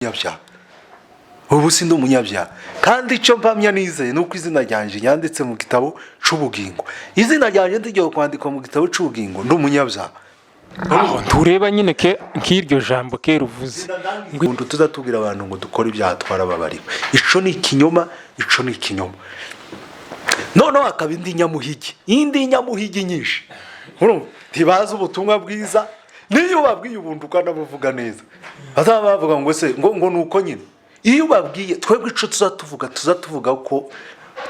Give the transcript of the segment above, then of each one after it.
Umunyabyaha, ubu si ndi umunyabyaha. Kandi icyo mpamya nizeye ni uko izina ryanjye ryanditse mu gitabo cy'ubugingo. Izina ryanjye ntigiye kwandikwa mu gitabo cy'ubugingo, ndi umunyabyaha. Aho ntureba nyine ke nk'iryo jambo kera uvuze. Ngo tuzatubwira abantu ngo dukore ibyaha twarababariwe, ico ni ikinyoma, ico ni ikinyoma. Noneho hakaba indi nyamuhigi, indi nyamuhigi nyinshi. Urumva, ntibazi ubutumwa bwiza. Niyo ubabwiye ubuntu ukanabuvuga neza, bazaba bavuga ngo se ngo ni uko nyine. Iyo ubabwiye, twebwe ico tuzatuvuga, tuzatuvuga ko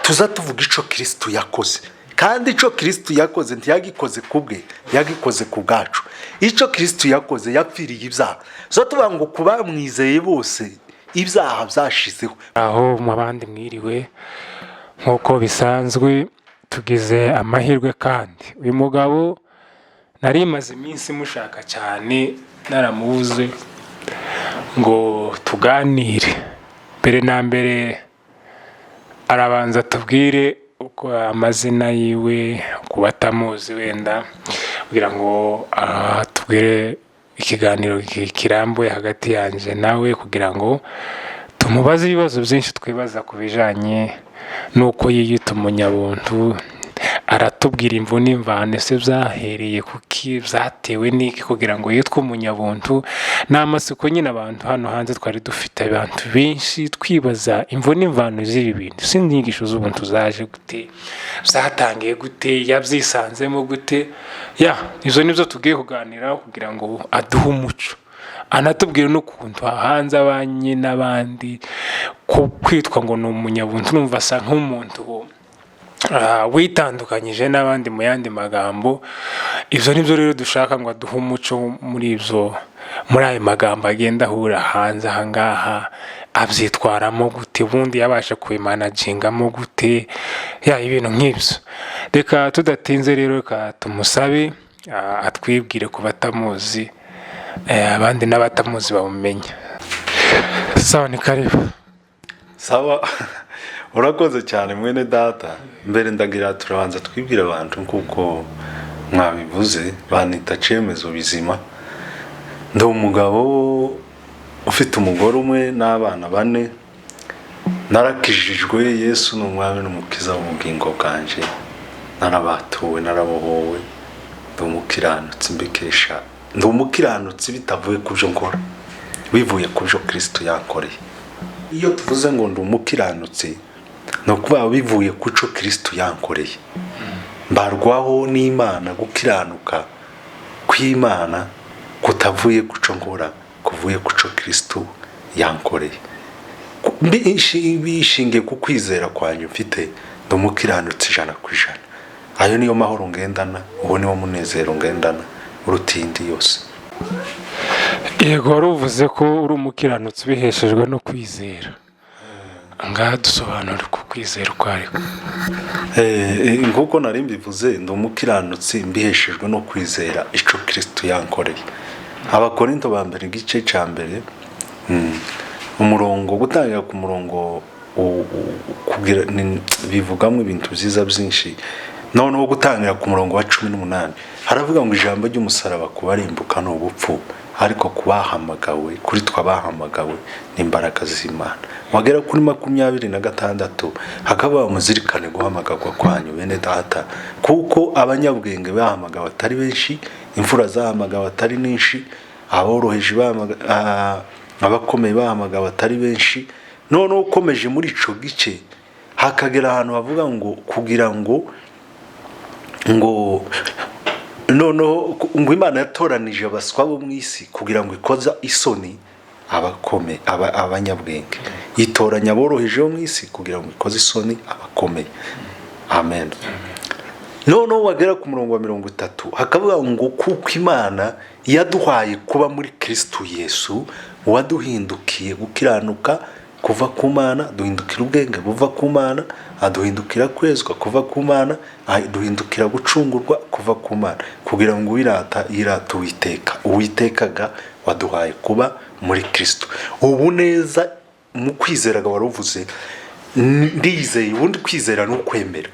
tuzatuvuga ico Kirisitu yakoze. Kandi ico Kirisitu yakoze, ntiyagikoze ku bwe, yagikoze ku bwacu. Ico Kirisitu yakoze, yapfiriye ibyaha. Tuvuga ngo ku bamwizeye bose ibyaha byashizeho. Aho mu bandi mwiriwe, nk'uko bisanzwe tugize amahirwe. Kandi uyu mugabo nari maze iminsi mushaka cyane, naramubuze ngo tuganire. Mbere na mbere arabanza tubwire uko amazina yiwe ku batamuzi wenda, kugira ngo tubwire ikiganiro kirambuye hagati yanjye nawe, kugira ngo tumubaze ibibazo byinshi twibaza ku bijyanye n'uko yiyita umunyabuntu. Aratubwira imvu n'imvano, ese byahereye kuki, byatewe n'iki kugira ngo yitwe umunyabuntu? Ni amatsiko nyine abantu hano hanze twari dufite, abantu benshi twibaza imvu n'imvano z'ibi bintu. Si inyigisho z'ubuntu zaje gute, zatangiye gute, yabyisanzemo gute? Ya, ibyo nibyo tugiye kuganiraho kugira ngo aduhe umuco, anatubwire n'ukuntu hanze abanye n'abandi ku kwitwa ngo ni umunyabuntu. Numva asa nk'umuntu witandukanyije n'abandi mu yandi magambo. Ibyo nibyo rero dushaka ngo aduhe umuco muri ibyo, muri ayo magambo agenda ahura hanze aha ngaha. Abyitwaramo gute? Ubundi yabasha kubimanagingamo gute? Ya, ibintu nk'ibyo. Reka tudatinze rero, reka tumusabe atwibwire ku batamuzi, abandi n'abatamuzi bamumenya. Sawa, ni karibu. Sawa, urakoze cyane mwene data. Mbere ndagira turabanza twibwira abantu. Nk'uko mwabivuze, banita Cyemezo Bizima. Ndi umugabo ufite umugore umwe n'abana bane. Narakijijwe, Yesu ni umwami n'umukiza w'ubugingo bwanje. Narabatuwe, narabohowe, ndi umukiranutsi mbikesha, ndi umukiranutsi bitavuye ku byo nkora, bivuye ku byo Kirisito yankoreye. Iyo tuvuze ngo ndi umukiranutsi, ni ukuvuga bivuye ku cyo Kirisito yankoreye. Mbarwaho n'Imana gukiranuka kw'Imana kutavuye ku cyo nkora, kuvuye ku cyo Kirisito yankoreye. Bishingiye ku kwizera kwanjye mfite, ndi umukiranutsi 100%. Ayo niyo mahoro ngendana, uwo niwo munezero ngendana uruta iyindi yose. Yego, wari uvuze ko uri umukiranutsi ubiheshejwe no kwizera. Ngaha dusobanura uko kwizera uko ariko. Nk'uko nari mbivuze, ndi umukiranutsi mbiheshejwe no kwizera icyo Kirisito yankoreye. Abakorinto ba mbere, igice cya mbere, umurongo, gutangira ku murongo kugira bivugamo ibintu byiza byinshi. Noneho gutangira ku murongo wa 18 haravuga ngo: "Ijambo ry'umusaraba kubarimbuka ni ubupfu, ariko ku bahamagawe, kuri twe abahamagawe, ni imbaraga z'Imana." Wagera kuri 26 hakaba: "Muzirikane guhamagarwa kwanyu, bene data, kuko abanyabwenge bahamagawe atari benshi, imfura zahamagawe atari nyinshi, aboroheje abakomeye bahamagawe atari benshi." Noneho ukomeje muri ico gice, hakagera ahantu havuga ngo kugira ngo noneho ngo Imana yatoranije abaswa bo mu isi kugira ngo ikoza isoni abanyabwenge, itoranya aboroheje bo mu isi kugira ngo ikoze isoni abakomeye. Amen. Noneho wagera ku murongo wa 30, hakavuga ngo: "Kuko Imana yaduhaye kuba muri Kirisitu Yesu, waduhindukiye gukiranuka kuva ku Mana, duhindukira ubwenge buva ku Mana, aduhindukira kwezwa kuva ku Mana, aduhindukira gucungurwa kuva ku Mana, kugira ngo uwirata yirate Uwiteka, Uwitekaga waduhaye kuba muri Kirisitu." Ubu neza mu kwizeraga wari uvuze, ndizeye. Ubundi kwizera ni ukwemera.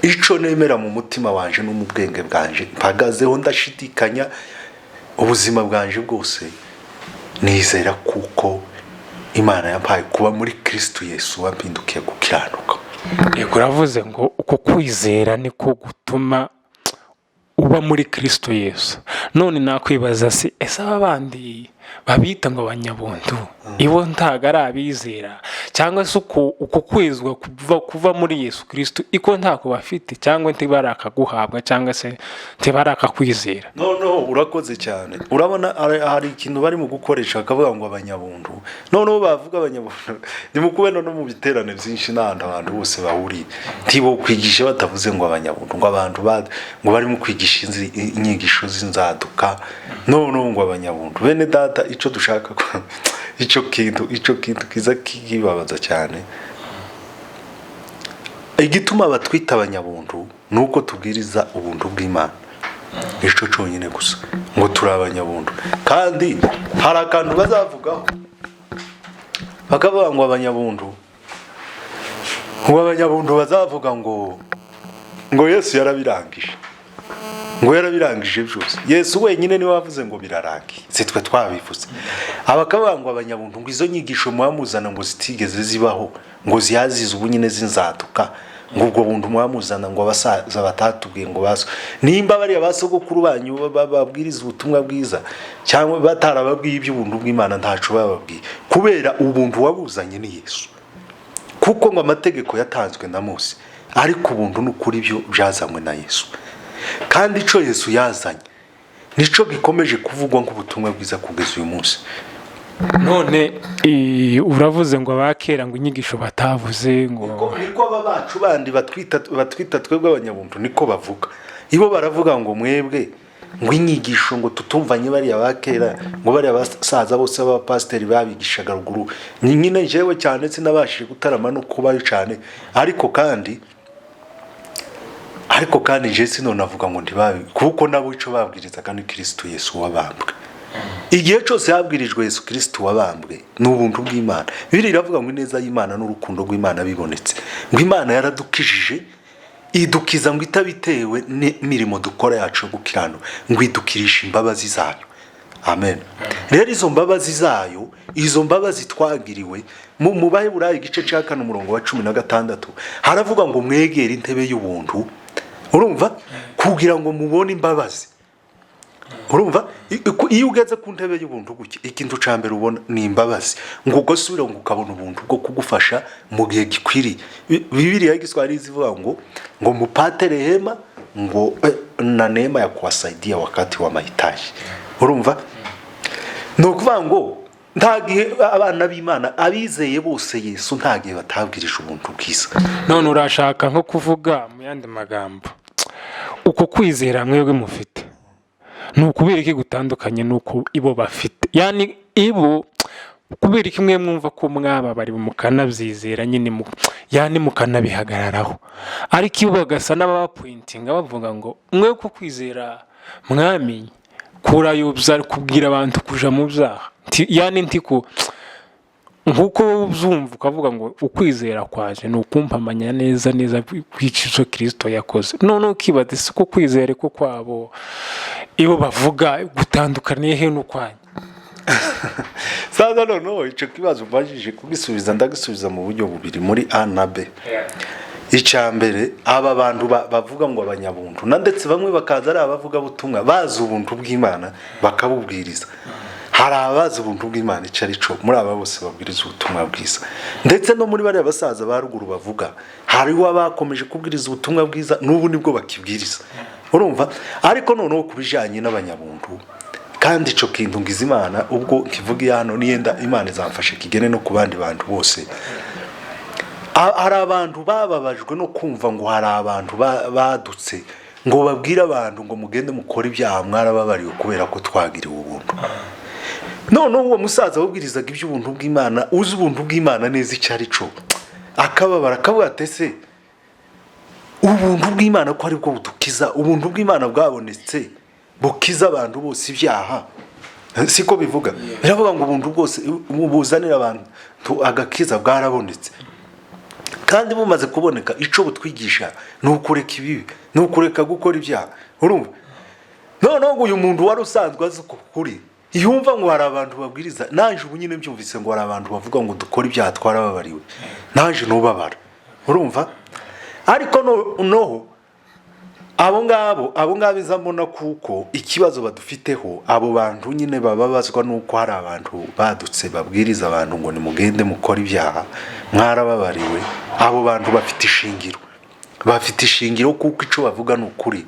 Ico nemera mu mutima wanje no mu bwenge bwanje, mpagazeho ndashidikanya ubuzima bwanje bwose, nizera kuko Imana yampaye kuba muri Kristo Yesu wampindukiye gukiranuka. Yego, uravuze ngo uko kwizera niko gutuma uba muri Kirisito Yesu. None nakwibaza se, ese aba bandi babita ngo abanyabuntu ibo ntago ari abizera, cyangwa se uko kwezwa kuva muri Yesu Kirisito iko ntako bafite, cyangwa ntibarakaguhabwa, cyangwa se ntibarakakwizera? Noneho urakoze cyane. Urabona hari ikintu barimo gukoresha, bakavuga ngo abanyabuntu. Noneho bavuga abanyabuntu, ni mu kubona no mu biterane byinshi n'ahantu abantu bose bahuriye, ntibo kwigisha batavuze ngo abanyabuntu, ngo abantu ngo barimo kwigisha inyigisho z'inzaduka, noneho ngo abanyabuntu. Bene data, icyo dushaka icyo kintu kiza kibabaza cyane. Igituma batwita abanyabuntu ni uko tubwiriza ubuntu bw'Imana, icyo cyonyine gusa, ngo turi abanyabuntu. Kandi hari akantu bazavugaho, bakavuga ngo abanyabuntu, ngo abanyabuntu bazavuga ngo Yesu yarabirangije, ngo yarabirangije byose. Yesu wenyine niwe wavuze ngo birarangiye, si twe twabivuze. Abakavuga ngo abanyabuntu, ngo izo nyigisho muba muzana ngo zitigeze zibaho, ngo zihazize ubu nyine z'inzaduka, ngo ubwo buntu muba muzana, ngo abasaza batatubwiye, ngo baso nimba bariya basogokuru banyu babwiriza ubutumwa bwiza cyangwa batarababwiye iby'ubuntu bw'Imana, ntaco bababwiye, kubera ubuntu wabuzanye ni Yesu. Kuko ngo amategeko yatanzwe na Mose, ariko ubuntu n'ukuri byo byazanywe na Yesu. Kandi ico Yesu yazanye nico gikomeje kuvugwa nk'ubutumwa bwiza kugeza uyu munsi. None uravuze ngo abakera ngo inyigisho batavuze ngo Niko aba bacu bandi batwita twebwe abanyabuntu, niko bavuga. Ibo baravuga ngo mwebwe ngo inyigisho ngo tutumvanye bariya ba kera, ngo bariya basaza bose b'abapasiteri babigishaga ruguru. Ni nyine njyewe cyane sinabashije gutarama no kubayo cyane, ariko kandi njye sinonavuga ngo ntibabi, kuko nabo icyo babwirizaga ni Kristo Yesu wabambwe. Igihe cyose habwirijwe Yesu Kristo wabambwe, ni ubuntu bw'Imana. Bibiliya iravuga ngo ineza y'Imana n'urukundo rw'Imana bibonetse, ngo Imana yaradukijije, idukiza ngo itabitewe n'imirimo dukora yacu yo gukiranuka, ngo idukirisha imbabazi zayo. Amen. Rero izo mbabazi zayo, izo mbabazi twagiriwe, mu Baheburayo igice cya 4 umurongo wa 16 haravuga ngo mwegere intebe y'ubuntu, urumva, kugira ngo mubone imbabazi. Urumva, iyo ugeze ku ntebe y'ubuntu gutya, ikintu cya mbere ubona ni imbabazi, ngo ugasubira ngo ukabona ubuntu bwo kugufasha mu gihe gikwiriye. Bibiliya y'Igiswahili izivuga ngo mupate rehema ngo na neema ya kuwasaidia wakati wa mahitaji. Urumva, ni ukuvuga ngo nta gihe abana b'Imana abizeye bose Yesu, nta gihe batabwirije ubuntu bwiza. None urashaka nko kuvuga mu yandi magambo, uko kwizera mwebwe mufite ni ukubera iki gutandukanye n'uko ibo bafite? Yani ibo kubera iki mwe mwumva ko mwababariwe mukanabyizera nyine, yani mukanabihagararaho, ariko ibo bagasa n'ababapointinga bavuga ngo mwe ko kwizera mwamenye kurayobya, kubwira abantu kuja mu byaha? Yani ntiku nkuko wowe ubyumva ukavuga ngo ukwizera kwaje ni ukumpamanya neza neza kw'icyo Kirisito yakoze, none ukibaza ese uko kwizera ko kwabo ibo bavuga gutandukaniye he n'ukwanyu? Sasa noneho icyo kibazo ubajije, kugisubiza ndagisubiza mu buryo bubiri, muri A na B. Icya mbere, aba bantu bavuga ngo abanyabuntu, na ndetse bamwe bakaza ari abavugabutumwa bazi ubuntu bw'Imana bakabubwiriza. Hari abazi ubuntu bw'Imana icyo ari cyo muri aba bose babwiriza ubutumwa bwiza, ndetse no muri bariya basaza ba ruguru bavuga, hariho abakomeje kubwiriza ubutumwa bwiza, n'ubu nibwo bakibwiriza, urumva. Ariko noneho ku bijyanye n'abanyabuntu, kandi icyo kintu ngize Imana ubwo nkivuga hano, niyenda Imana izamfasha kigene no ku bandi bantu bose. Hari abantu bababajwe no kumva ngo hari abantu badutse ngo babwire abantu ngo mugende mukore ibyaha, mwarababariwe kubera ko twagiriwe ubuntu. Noneho uwo musaza wabwirizaga iby'ubuntu bw'Imana, uzi ubuntu bw'Imana neza icyo ari cyo, akababara, akavuga ati: "Ese ubuntu bw'Imana ko aribwo budukiza, ubuntu bw'Imana bwabonetse bukiza abantu bose ibyaha," siko bivuga? Biravuga ngo ubuntu bwose buzanira abantu agakiza bwarabonetse, kandi bumaze kuboneka icyo butwigisha ni ukureka ibibi, ni ukureka gukora ibyaha. Urumva, noneho ngo uyu muntu wari usanzwe azi uko kuri Yumva ngo hari abantu babwiriza, naje ubu nyine mbyumvise ngo hari abantu bavuga ngo dukore ibyaha twarababariwe, naje nubabara, urumva? Ariko noho abo ngabo izambona, kuko ikibazo badufiteho abo bantu nyine bababazwa nuko hari abantu badutse babwiriza abantu ngo nimugende mukore ibyaha mwarababariwe. Abo bantu bafite ishingiro, bafite ishingiro, kuko icyo bavuga ni ukuri.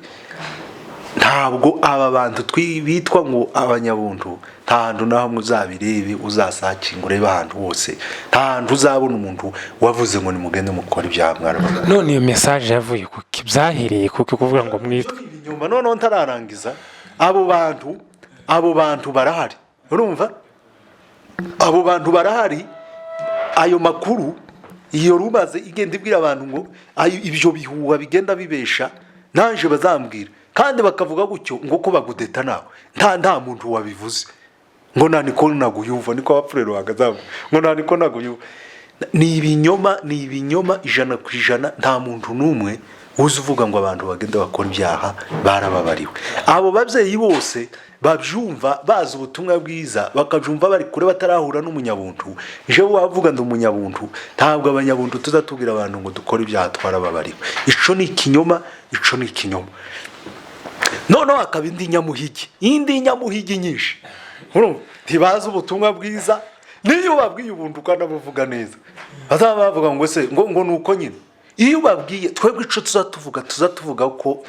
Ntabwo aba bantu bitwa ngo abanyabuntu, nta hantu na hamwe uzabirebe, uzasakinga urebe ahantu hose, nta hantu uzabona umuntu wavuze ngo nimugende mukore ibyaha mwarababariwe. None iyo message yavuye kuki? Byahereye kuki kuvuga ngo mwitwe? Ibinyoma. Noneho ntararangiza, abo bantu barahari, urumva? Abo bantu barahari. Ayo makuru, iyo rumaze igenda ibwira abantu ngo ibyo bihuha bigenda bibesha, naje bazambwira kandi bakavuga gutyo ngo ko bagudeta nawe nta muntu wabivuze ngo nta niko naguyumva, niko abapfurero bahagaze ngo nta niko naguyumva. Ni ibinyoma, ni ibinyoma 100%. Nta muntu n'umwe uzi uvuga ngo abantu bagenda bakora ibyaha barababariwe. Abo babyeyi bose babyumva bazi ubutumwa bwiza, bakabyumva bari kure batarahura n'umunyabuntu. Jewe wavuga ndi umunyabuntu, ntabwo abanyabuntu tuzatubwira abantu ngo dukore ibyaha twarababariwe. Ico ni ikinyoma, ico ni ikinyoma. Noneho hakaba indi nyamuhigi, indi nyamuhigi nyinshi. Urumva? Ntibazi ubutumwa bwiza. Niyo ubabwiye ubuntu ukanabuvuga neza, bazaba bavuga ngo se ngo ni uko nyine. Iyo ubabwiye, twebwe ico tuzatuvuga, tuzatuvuga ko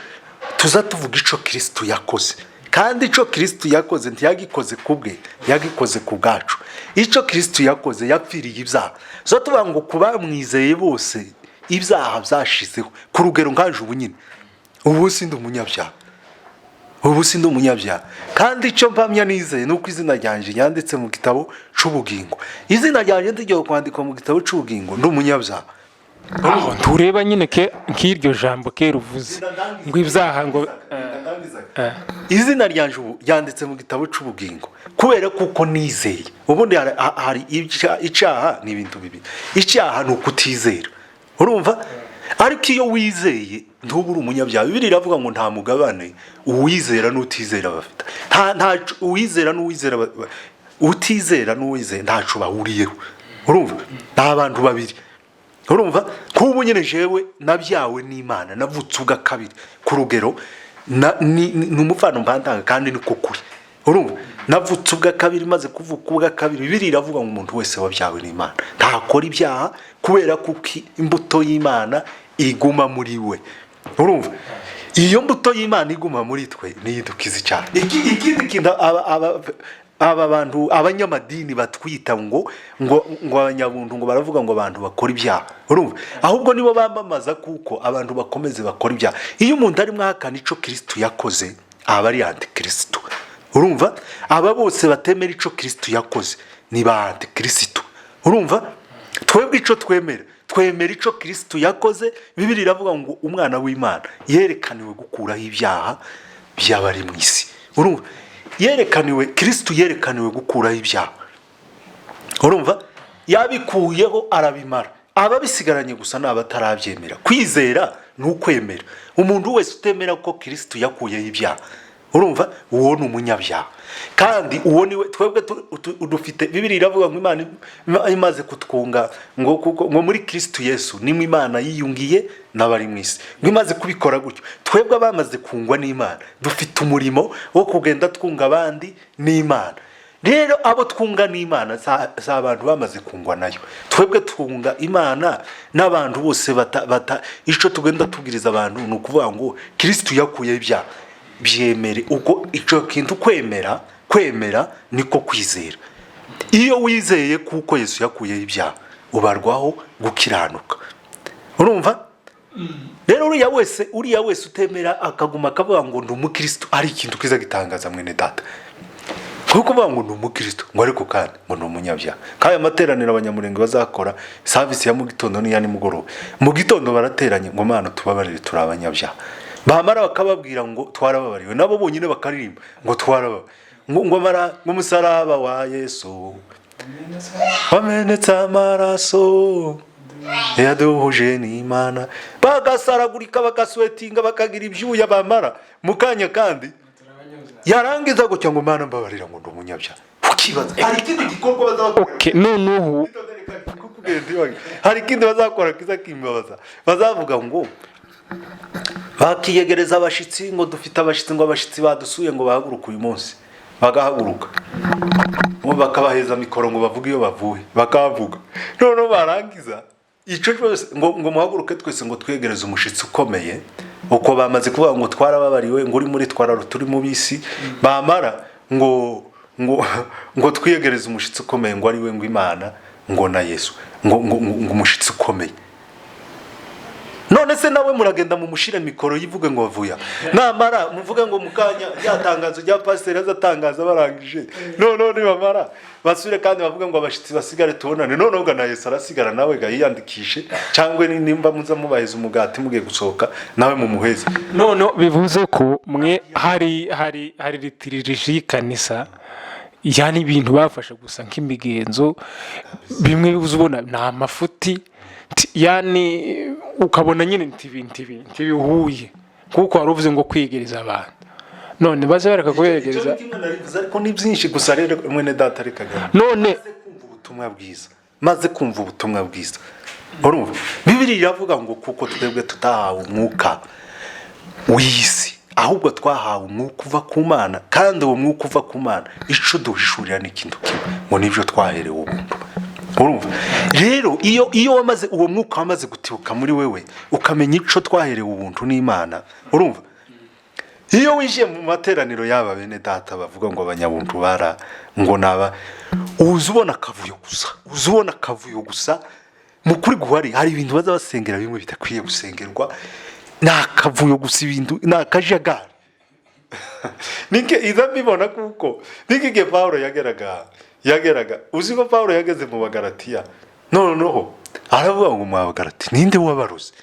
tuzatuvuga ico Kirisitu yakoze, kandi ico Kirisitu yakoze ntiyagikoze ku bwe, yagikoze ku bwacu. Ico Kirisitu yakoze, yapfiriye ibyaha. Tuvuga ngo ku bamwizeye bose ibyaha byashizeho. Ku rugero nkaje ubu nyine, ubu sindi umunyabyaha, ubu sindi umunyabyaha. Kandi icyo mpamya nizeye ni uko izina ryanjye ryanditse mu gitabo cy'ubugingo. Izina ryanjye ntigiye kwandikwa mu gitabo cy'ubugingo ndi umunyabyaha. Aho ntureba nyine ke nk'iryo jambo kera uvuze ngo ibyaha ngo Izina ryanjye ubu ryanditse mu gitabo cy'ubugingo kubera kuko nizeye. Ubundi hari icyaha, ni ibintu bibiri. Icyaha ni ukutizera, urumva? Ariko iyo wizeye ntuba uri umunyabyaha. Bibiliya iravuga ngo nta mugabane uwizera n'utizera bafite. Nta uwizera n'uwizera utizera n'uwizeye ntaco bahuriyeho, urumva? Ni abantu babiri, urumva? Nk'ubu nyine jewe nabyawe n'Imana, navutse ubwa kabiri. Ku rugero ni umufano mbandanga kandi ni ko kuri, urumva? Navutse ubwa kabiri. Maze kuvuka ubwa kabiri, Bibiliya iravuga ngo umuntu wese wabyawe n'Imana ntakora ibyaha, kubera kuko imbuto y'Imana iguma muri we, urumva? Iyo mbuto y'Imana iguma muri twe niyo idukiza icyaha. Ikindi kintu, aba bantu abanyamadini batwita ngo abanyabuntu, ngo baravuga ngo abantu bakora ibyaha, urumva? Ahubwo nibo bamamaza kuko abantu bakomeze bakora ibyaha. Iyo umuntu arimo ahakana ico Kirisitu yakoze, aba ari antikirisitu, urumva? Aba bose batemera ico Kirisitu yakoze ni ba antikirisitu, urumva? Twebwe ico twemera, twemera ico Kirisitu yakoze. Bibiliya iravuga ngo umwana w'Imana yerekaniwe gukuraho ibyaha by'abari mu isi, urumva? Yerekaniwe, Kirisitu yerekaniwe gukuraho ibyaha, urumva? Yabikuyeho arabimara. Ababisigaranye gusa ni abatarabyemera. Kwizera ni ukwemera. Umuntu wese utemera ko Kirisitu yakuyeho ibyaha, urumva, uwo ni umunyabyaha. Kandi uwo ni we twebwe dufite. Bibiliya iravuga ngo Imana imaze kutwunga, ngo kuko ngo muri Kirisitu Yesu nimwe Imana yiyungiye n'abari mu isi. Ngo imaze kubikora gutyo, twebwe abamaze kungwa n'Imana dufite umurimo wo kugenda twunga abandi n'Imana. Rero abo twunga n'Imana si abantu bamaze kungwa nayo. Twebwe twunga Imana n'abantu bose bata. Icyo tugenda tubwiriza abantu ni ukuvuga ngo Kirisitu yakuyeho ibyaha, byemere. Ubwo icyo kintu kwemera, kwemera niko kwizera. Iyo wizeye kuko Yesu yakuyeho ibyaha, ubarwaho gukiranuka, urumva? Rero uriya wese utemera akaguma akavuga ngo ndi umukristo, ari ikintu kiza gitangaza, mwene data, kuko kuvuga ngo ni umukristo ngo ariko kandi ngo ni umunyabyaha. Kandi amateraniro abanyamurenge bazakora, service ya mu gitondo n'iya nimugoroba, mu gitondo barateranye ngo "Mana tubabarire, turi abanyabyaha." Bamara bakababwira ngo "Twarababariwe," nabo bonyine bakaririmba ngo "Twarababariwe," ngo "Umusaraba wa Yesu wamenetse amaraso yaduhuje n'Imana," bagasaragurika, bagaswetinga, bakagira ibyuya. Bamara mu kanya kandi Yarangiza gutya ngo: "Mana, mbabarira," ngo: "Ndi umunyabyaha." Ukibaza, hari ikindi gikorwa bazakora. Okay, noneho Hari ikindi bazakora kiza kimbabaza. Bazavuga ngo bakiyegereza abashyitsi, ngo dufite abashyitsi, ngo abashyitsi badusuye, ngo bahaguruke uyu munsi. Bagahaguruka, ngo bakabaheza mikoro ngo bavuge iyo bavuye, bakavuga. Noneho barangiza icyo cyose, ngo muhaguruke twese, ngo twegereze umushyitsi ukomeye. Uko bamaze kuvuga ngo twarababariwe, ngo uri muri twararo turi mu bisi, bamara ngo twiyegereze umushyitsi ukomeye, ngo ari we ngo Imana, ngo na Yesu, ngo umushyitsi ukomeye. None se nawe muragenda mumushire mikoro yivuge ngo bavuya, namara muvuge ngo mukanya rya tangazo rya pasiteri azatangaza barangije. Noneho nibamara basubire kandi bavuge ngo abashyitsi basigare tubonane. Noneho ga na Yesu arasigara, nawe ga yiyandikishe, cyangwa nimba muza mubaheza umugati mugiye gusohoka, nawe mumuheze. None bivuze ko mwe hari liturgie y'ikanisa, yani ibintu bafashe gusa nk'imigenzo, bimwe uza ubona ni amafuti, yani ukabona nyine ntibihuye, kuko wari uvuze ngo kwiyegereza abantu, none baze bareka kubegereza. Icyo ni kimwe narivuze, ariko ni byinshi gusa. Rero mwene data, reka None maze kumva ubutumwa bwiza, maze kumva ubutumwa bwiza, urumva Bibiri iravuga ngo kuko twebwe tutahawe umwuka w'isi, ahubwo twahawe umwuka uva ku Mana, kandi uwo mwuka uva ku Mana icyo duhishurira ni ikintu kimwe, ngo nibyo twaherewe ubuntu. Urumva rero, iyo wamaze uwo mwuka wamaze gutibuka muri wewe, ukamenya icyo twaherewe ubuntu n'Imana, urumva iyo winjiye mu materaniro y'aba bene data bavuga ngo abanyabuntu bara ngo naba, uza ubona akavuyo gusa, uza ubona akavuyo gusa. Mu kuri guhari, hari ibintu baza basengera bimwe bidakwiye gusengerwa, ni akavuyo gusa, ibintu ni akajagari. Nike iza mbibona, kuko niki igihe Pawulo yageraga, uzi ko Pawulo yageze mu Bagaratiya, noneho aravuga ngo: "Mu Bagarati, ninde wabaroze?"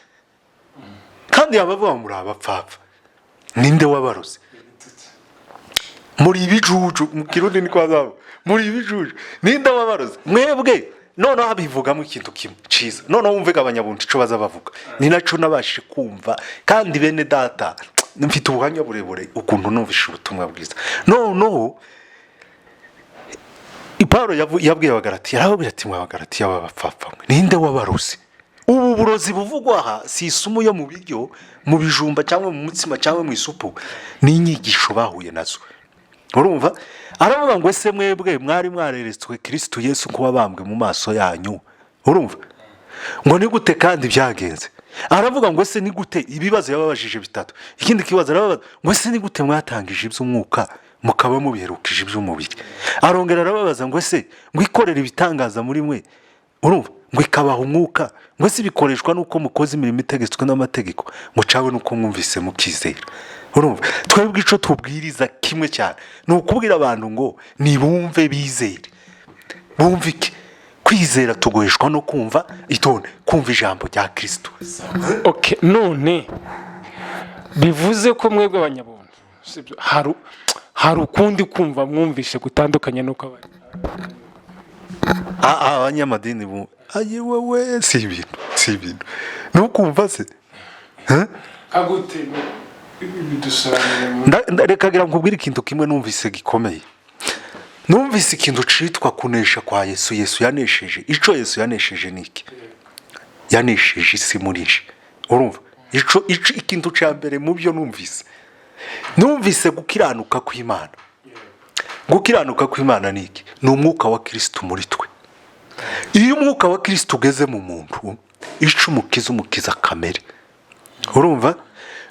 Kandi yaba avuga ngo: "Muri abapfapfa, ninde wabaroze? Muri ibijuju." Mu Kirundi niko bazaba: "Muri ibijuju, ninde wabaroze mwebwe?" Noneho abivugamo ikintu kimwe cyiza. Noneho wumve abanyabuntu icyo baza bavuga, ni nacyo nabashije kumva. Kandi bene data, mfite ubuhamya burebure ukuntu numvishe ubutumwa bwiza. Noneho Paul yabwiye Abagaratiya, arababwira ati: "Mwa Bagaratiya b'abapfapfa mwe, ninde wabaroze?" Ubu burozi buvugwa aha si isumu yo mu biryo, mu bijumba cyangwa mu mutsima cyangwa mu isupu, ni inyigisho bahuye nazo. Urumva aravuga ngo: "Ese mwebwe mwari mwareretswe Kirisitu Yesu kuba bambwe mu maso yanyu?" Urumva ngo ni gute kandi byagenze? Aravuga ngo: "Ese ni gute?" Ibibazo yababajije bitatu. Ikindi kibazo arababaza ngo: "Ese ni gute mwatangije iby'umwuka, mukaba mubiherukije iby'umubiri?" Arongera arababaza ngo: "Ese ngo ikorera ibitangaza muri mwe, urumva ngo ikabaha umwuka, ngo ese bikoreshwa n'uko mukoze imirimo itegetswe n'amategeko, ngo cawe n'uko mwumvise mukizera?" Urumva twebwe icyo tubwiriza kimwe cyane ni ukubwira abantu ngo nibumve bizere. Bumve iki? Kwizera tuguheshwa no kumva, itonde, kumva ijambo rya Kirisito. Okay, none bivuze ko mwebwe abanyabuntu, sibyo, hari ukundi kumva mwumvishe gutandukanye n'uko abandi Abanyamadini bu ayi wowe, si ibintu, si ibintu, ni ukumva se? Kagute bidusobanurire. Reka ngira nkubwire ikintu kimwe numvise gikomeye. Numvise ikintu citwa kunesha kwa Yesu. Yesu yanesheje. Ico Yesu yanesheje ni iki? Yanesheje isi muri nje. Urumva ico ikintu cya mbere mu byo numvise, numvise gukiranuka kw'Imana. Gukiranuka kw'Imana ni iki? Ni umwuka wa Kirisitu muri twe. Iyo umwuka wa Kirisitu ugeze mu muntu, ico umukiza, umukiza kamere. Urumva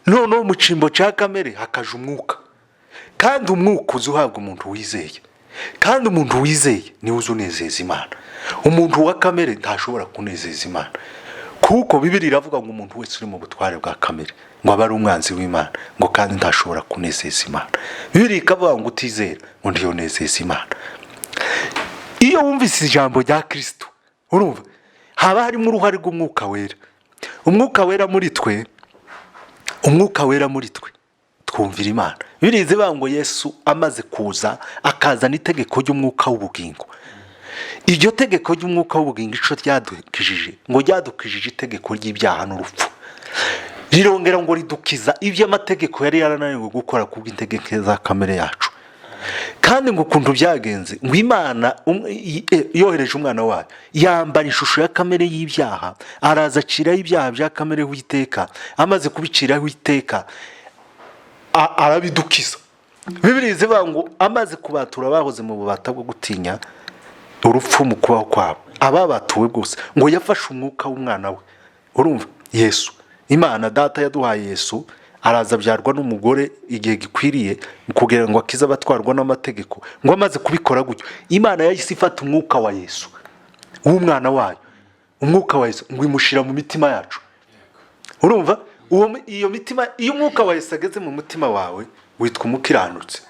noneho mu cyimbo cya kamere hakaje umwuka, kandi umwuka uza uhabwa umuntu wizeye, kandi umuntu wizeye niwe uza unezeza Imana. Umuntu wa kamere ntashobora kunezeza Imana, kuko Bibiri iravuga ngo umuntu wese uri mu butware bwa kamere ngo aba ari umwanzi w'Imana, ngo kandi ntashobora kunezeza Imana. Bibiri ikavuga ngo utizera ngo ntiyonezeza Imana. Iyo wumvise ijambo rya Kirisitu, urumva haba harimo uruhare rw'Umwuka Wera. Umwuka Wera muri twe, Umwuka Wera muri twe, twumvira Imana. Birize bavuga ngo Yesu amaze kuza akazana itegeko ry'umwuka w'ubugingo. Iryo tegeko ry'umwuka w'ubugingo, ico ryadukijije, ngo ryadukijije itegeko ry'ibyaha n'urupfu, rirongera ngo ridukiza ibyo amategeko yari yarananiwe gukora kubw'integeko za kamere yacu. Kandi ngo ukuntu byagenze, ngo Imana yohereje umwana wayo, yambara ishusho ya kamere y'ibyaha, araza aciraho ibyaha bya kamere w'iteka. Amaze kubiciraho iteka, arabidukiza. Bibiri zivuga ngo amaze kubatura bahoze mu bubata bwo gutinya urupfu mu kubaho kwabo, ababatuwe bwose, ngo yafashe umwuka w'umwana we. Urumva, Yesu, Imana Data yaduhaye Yesu, araza abyarwa n'umugore igihe gikwiriye kugira ngo akize abatwarwa n'amategeko. Ngo amaze kubikora gutyo, Imana yahise ifata umwuka wa Yesu, w'umwana wayo, umwuka wa Yesu, ngo imushyira mu mitima yacu. Urumva, iyo mitima, iyo umwuka wa Yesu ageze mu mutima wawe, witwa umukiranutsi.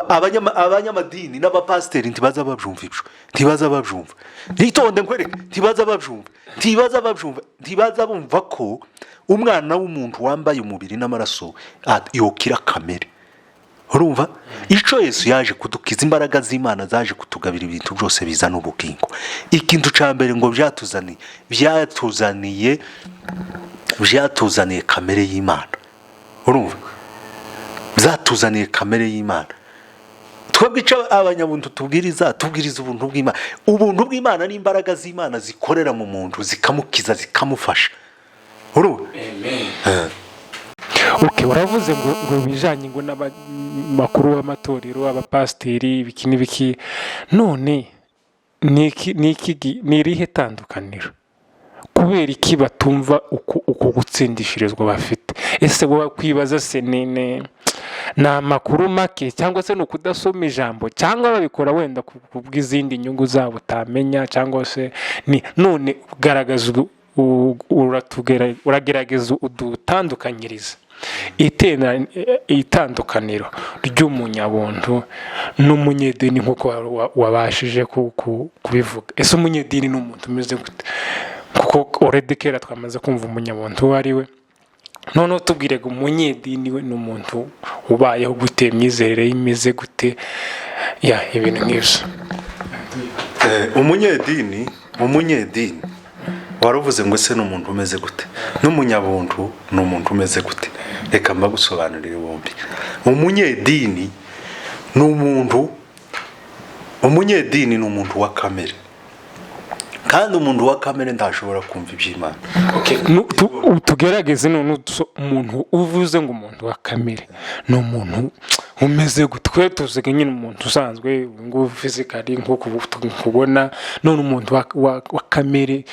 Abanyamadini n'abapasiteri ntibaza babyumva ibyo, ntibaza babyumva. Ntitonde nkwereke, ntibaza babyumva, ntibaza babyumva, ntibaza bumva ko umwana w'umuntu wambaye umubiri n'amaraso yokira kamere. Urumva icyo Yesu yaje kudukiza? Imbaraga z'Imana zaje kutugabira ibintu byose bizana ubugingo. Ikintu cya mbere ngo byatuzaniye kamere y'Imana. Urumva, byatuzaniye kamere y'Imana. Twebwe icyo abanyabuntu tubwiriza, tubwiriza ubuntu bw'Imana. Ubuntu bw'Imana n'imbaraga z'Imana zikorera mu muntu, zikamukiza, zikamufasha. Urumva? Okay, waravuze ngo ibijyanye ngo n'amakuru w'amatorero, abapasiteri, ibiki n'ibiki. None ni irihe tandukaniro? Kubera iki batumva uko gutsindishirizwa bafite? Ese wowe kwibaza se ni amakuru make, cyangwa se ni ukudasoma ijambo, cyangwa babikora wenda ku bw'izindi nyungu zabo utamenya, cyangwa se ni none garagaza uragerageza udutandukanyiriza itandukaniro ry'umunyabuntu n'umunyedini nk'uko wabashije kubivuga. Ese umunyedini ni umuntu umeze gute? Kuko already kera twamaze kumva umunyabuntu uwo ari we, noneho tubwire ngo umunyedini we ni umuntu ubayeho gute, imyizerere ye imeze gute, ya ibintu nk'ibyo. Umunyedini waravuze ngo ese ni umuntu umeze gute, n'umunyabuntu ni umuntu umeze gute? Reka mbagusobanurire bombi. Umunyedini ni umuntu, umunyedini ni umuntu wa kamere, kandi umuntu wa kamere ntashobora kumva iby'Imana. Tugerageze none umuntu uvuze ngo umuntu wa kamere ni umuntu umeze gute? Twe tuziga nyine umuntu usanzwe ngo physically nk'uko kubona. None umuntu wa kamere,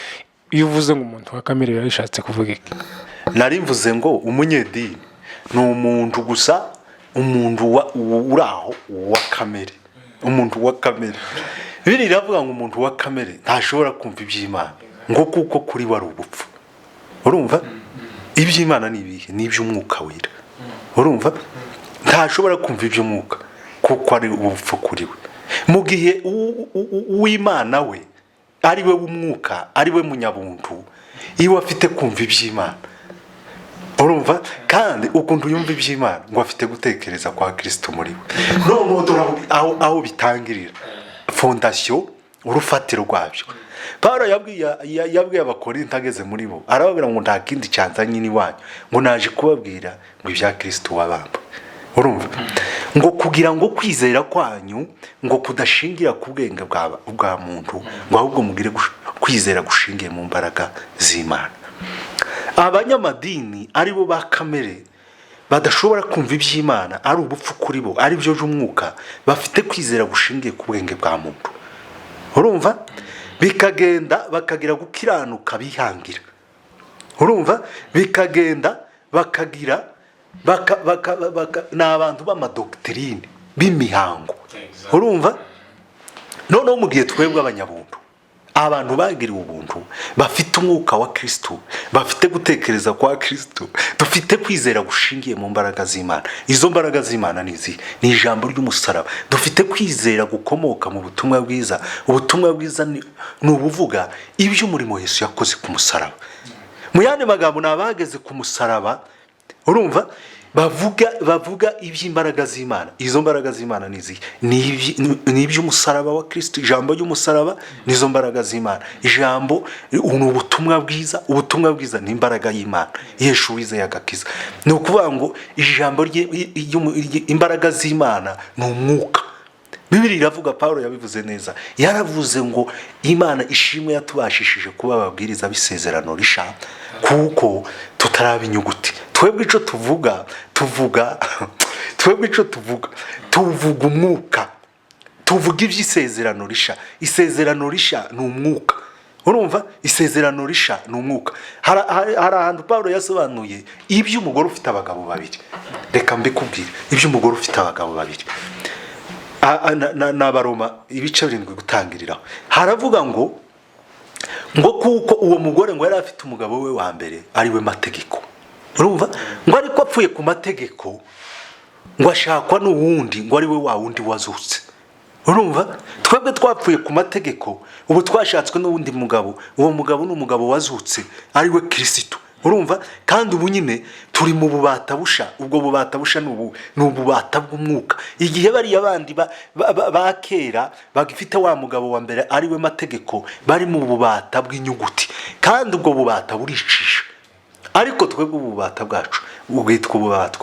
iyo uvuze ngo umuntu wa kamere, biba bishatse kuvuga iki? Nari mvuze ngo umunyedini ni umuntu gusa, umuntu uri aho wa kamere. Umuntu wa kamere, biriya iravuga ngo umuntu wa kamere ntashobora kumva iby'Imana, ngo kuko kuri we ari ubupfu. Urumva, iby'Imana ni ibihe? Ni iby'umwuka wera. Urumva, ntashobora kumva iby'umwuka kuko ari ubupfu kuri we, mu gihe uw'Imana we, ari we w'umwuka, ari we munyabuntu, iyo afite kumva iby'Imana. Urumva, kandi ukuntu yumva iby'Imana, ngo afite gutekereza kwa Kirisito muri we. Noneho dore aho bitangirira, fondation, urufatiro rwabyo. Paul yabwiye Abakorinto ageze muri bo, arababwira ngo nta kindi cyanzanye n'iwanyu, ngo naje kubabwira ngo ibya Kirisito wabambwe. Urumva, ngo kugira ngo kwizera kwanyu ngo kudashingira ku bwenge bwa muntu, ngo ahubwo mugire kwizera gushingiye mu mbaraga z'Imana. Abanyamadini ari bo ba kamere, badashobora kumva iby'Imana, ari ubupfu kuri bo, ari byo by'umwuka, bafite kwizera gushingiye ku bwenge bwa muntu. Urumva, bikagenda bakagira gukiranuka bihangira. Urumva, bikagenda bakagira ni abantu b'amadoctrine, b'imihango. Urumva, noneho mu gihe twebwe abanyabuntu, abantu bagiriwe ubuntu, bafite umwuka wa Kirisitu, bafite gutekereza kwa Kirisitu, dufite kwizera gushingiye mu mbaraga z'Imana. Izo mbaraga z'Imana ni izihe? Ni ijambo ry'umusaraba. Dufite kwizera gukomoka mu butumwa bwiza. Ubutumwa bwiza ni ubuvuga iby'umurimo Yesu yakoze ku musaraba. Mu yandi magambo, ni abageze ku musaraba. Urumva. Bavuga iby'imbaraga z'Imana. Izo mbaraga z'Imana ni izihe? Ni iby'umusaraba wa Kristo. Ijambo ry'umusaraba nizo mbaraga z'Imana. Ijambo ni ubutumwa bwiza. Ubutumwa bwiza ni imbaraga y'Imana ihesha uwizeye agakiza. Ni ukuvuga ngo ijambo imbaraga z'Imana ni umwuka. Bibiri iravuga, Paul yabivuze neza, yaravuze ngo Imana ishimwe yatubashishije kuba ababwiriza b'isezerano risha, kuko tutaraba inyuguti. Twebwe icyo tuvuga, tuvuga, twebwe icyo tuvuga, tuvuga umwuka, tuvuga iby'isezerano risha. Isezerano risha ni umwuka. Urumva, isezerano risha ni umwuka. Hari ahantu Paul yasobanuye iby'umugore ufite abagabo babiri. Reka mbikubwire, iby'umugore ufite abagabo babiri. N'Abaroma ibice 7 gutangiriraho, haravuga ngo kuko uwo mugore ngo yari afite umugabo we wa mbere, ari we mategeko. Urumva, ngo ariko apfuye ku mategeko, ngo ashakwa n'uwundi, ngo ari we wa wundi wazutse. Urumva, twebwe twapfuye ku mategeko, ubu twashatswe n'uwundi mugabo. Uwo mugabo ni umugabo wazutse, ari we Kirisitu. Urumva, kandi ubu nyine turi mu bubata busha. Ubwo bubata busha ni ububata bw'umwuka. Igihe bariya bandi ba kera bagifite wa mugabo wa mbere, ari we mategeko, bari mu bubata bw'inyuguti, kandi ubwo bubata buricisha. Ariko twebwe ububata bwacu bwitwa ububata